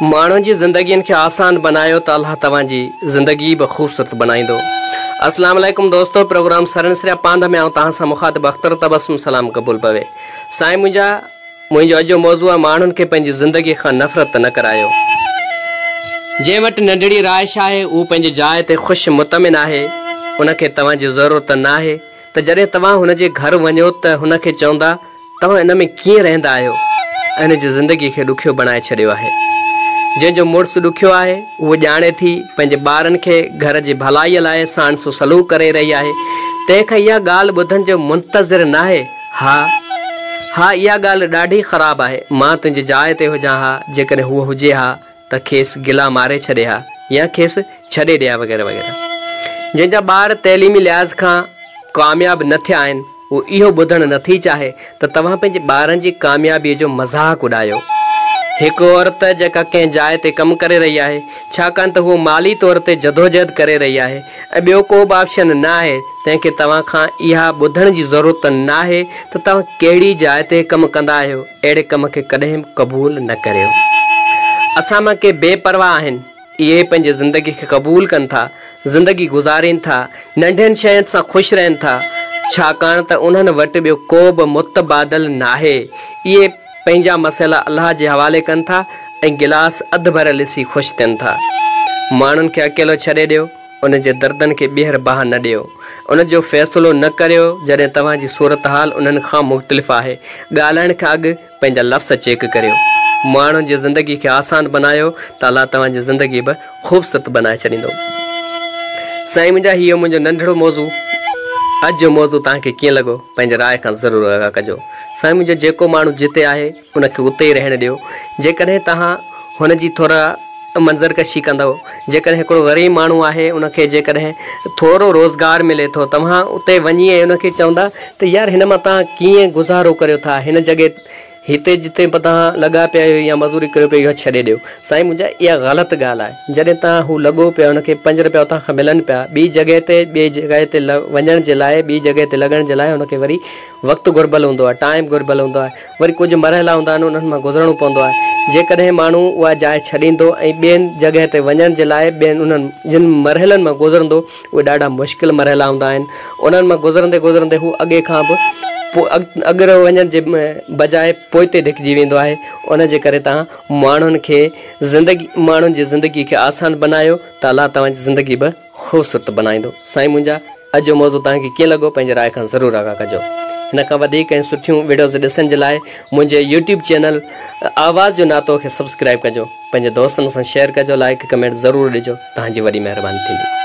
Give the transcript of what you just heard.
ماڻهن جي زندگين کي آسان بنايو ته الله توهان جي زندگي به خوبصورت بنائيندو. اسلام عليڪم دوستو پروگرام سرن سريا پانڌ ۾ آئون توهان سان مخاطب اختر تبسم سلام قبول پوي. سائين منهنجا منهنجو اڄ جو موضوع آهي ماڻهن کي پنهنجي زندگي کان نفرت نه ڪرايو. جنهن وٽ ننڍڙي رهائش آهي اهو پنهنجي جاء تي خوش مطمئن آهي ان کي توهان جي ضرورت ناهي ته جڏهن توهان هن جي گهر وڃو ته هن کي چوندا توهان ان ۾ ڪيئن رهندا آهيو ۽ هن جي زندگي کي ڏکيو بڻائي ڇڏيو آهي. جنهن جو مڙس ڏکيو آهي اهو ڄاڻي ٿي پنهنجي ٻارن کي گهر جي ڀلائيء لاء ساڻس سلوڪ ڪري رهي آهي تنهن کان اها ڳالهه ٻڌڻ جو منتظر ناهي ها ها اها ڳالهه ڏاڍي خراب آهي مان تنهنجي جاء تي هجان ها جيڪڏهن هوء هجي ها ته کيس گلا ماري ڇڏي ها يا کيس ڇڏي ڏي ها وغيره وغيره. جنهن جا ٻار تعليمي لحاظ کان ڪامياب نه ٿيا آهن هو اهو ٻڌڻ نه ٿي چاهي ته توهان پنهنجي ٻارن جي ڪاميابيء جو مذاق اڏايو. هڪ عورت جيڪا ڪنهن جاء تي ڪم ڪري رهي آهي ڇاڪاڻ ته هوء مالي طور تي جدوجهد ڪري رهي آهي ۽ ٻيو ڪو به آپشن نه آهي تنهن کي توهان کان اها ٻڌڻ جي ضرورت ناهي ته توهان ڪهڙي جاء تي ڪم ڪندا آهيو. اهڙي ڪم کي ڪڏهن به قبول نه ڪريو. اسان مان ڪي بي پرواهه آهن، اهي پنهنجي زندگي کي قبول ڪن ٿا، زندگي گذارين ٿا، ننڍين شين سان خوش رهن ٿا، ڇاڪاڻ ته انهن وٽ ٻيو ڪو به متبادل ناهي. اهي پنهنجا مسئلا الله جي حوالي ڪن ٿا ۽ گلاس اڌ ڀريل ڏسي خوش ٿين ٿا. ماڻهن کي اڪيلو ڇڏي ڏيو. انهن جي دردن کي ٻيهر باهه نه ڏيو. ان جو فيصلو نه ڪريو جڏهن توهان جي صورتحال انهن کان مختلف آهي. ڳالهائڻ کان اڳ پنهنجا لفظ چيڪ ڪريو. ماڻهن جي زندگي کي آسان بنايو ته الله توهان جي زندگي به خوبصورت بنائي ڇڏيندو. سائين منهنجا هي هو منهنجو ننڍڙو موضوع. اڄ جو موضوع توهان کي ڪيئن لڳو پنهنجي راء کان ضرور آگاهه ڪجو. سائين منهنجو جيڪو ماڻهو جتي آهي. ان کي اتي ئي رهڻ ڏيو. جيڪڏهن توهان هن جي ٿورا منظر ڪشي ڪندؤ، جيڪڏهن هڪڙو غريب ماڻهو آهي ان کي جيڪڏهن ٿورو روزگار ملي ٿو، توهان اتي وڃي ۽ ان کي چوندا ته يار هن مان توهان ڪيئن گذارو ڪريو ٿا، هن جڳهه هتي جتي به توهان لڳا پيا آهيو يا مزوري ڪريو پيا اها ڇڏي ڏيو. سائين منهنجا اها غلط ڳالهه آهي. جڏهن توهان هو لڳو پيو آهي ان کي پنج رپيا اتان کان ملن پيا، ٻي جڳهه تي ٻي جڳهه تي وڃڻ جي لاء ٻي جڳهه تي لڳڻ جي لاء هن کي وري وقت گهربل هوندو آهي، ٽائيم گهربل هوندو آهي. وري ڪجهه مرحلا هوندا آهن انهن مان گذرڻو پوندو آهي. جيڪڏهن ماڻهو اها جاء ڇڏيندو ۽ ٻين جڳهه تي وڃڻ جي لاء ٻين انهن جن مرحلن مان گذرندو اهي ڏاڍا مشڪل مرحلا هوندا آهن. انهن مان گذرندي گذرندي هو اڳي کان به اڳرو وڃڻ جي بجاء پوئتي ڌڪجي ويندو آهي. ان جي ڪري توهان ماڻهن کي زندگي ماڻهن جي زندگي کي آسان بنايو ته الله توهان جي زندگي به خوبصورت بنائيندو. سائين منهنجا اڄ جو موضوع توهان کي ڪيئن لڳو پنهنجي راء کان ضرور آگاهه ڪجو. هن کان وڌيڪ ۽ سٺيون وڊيوز ڏسڻ جي لاء منهنجي يوٽيوب چينل آواز جو ناتو کي سبسڪرائب ڪجو پنهنجي دوستن سان شيئر ڪجو لائيڪ ڪمينٽ ضرور ڏجو توهان جي وڏي مهرباني ٿيندي.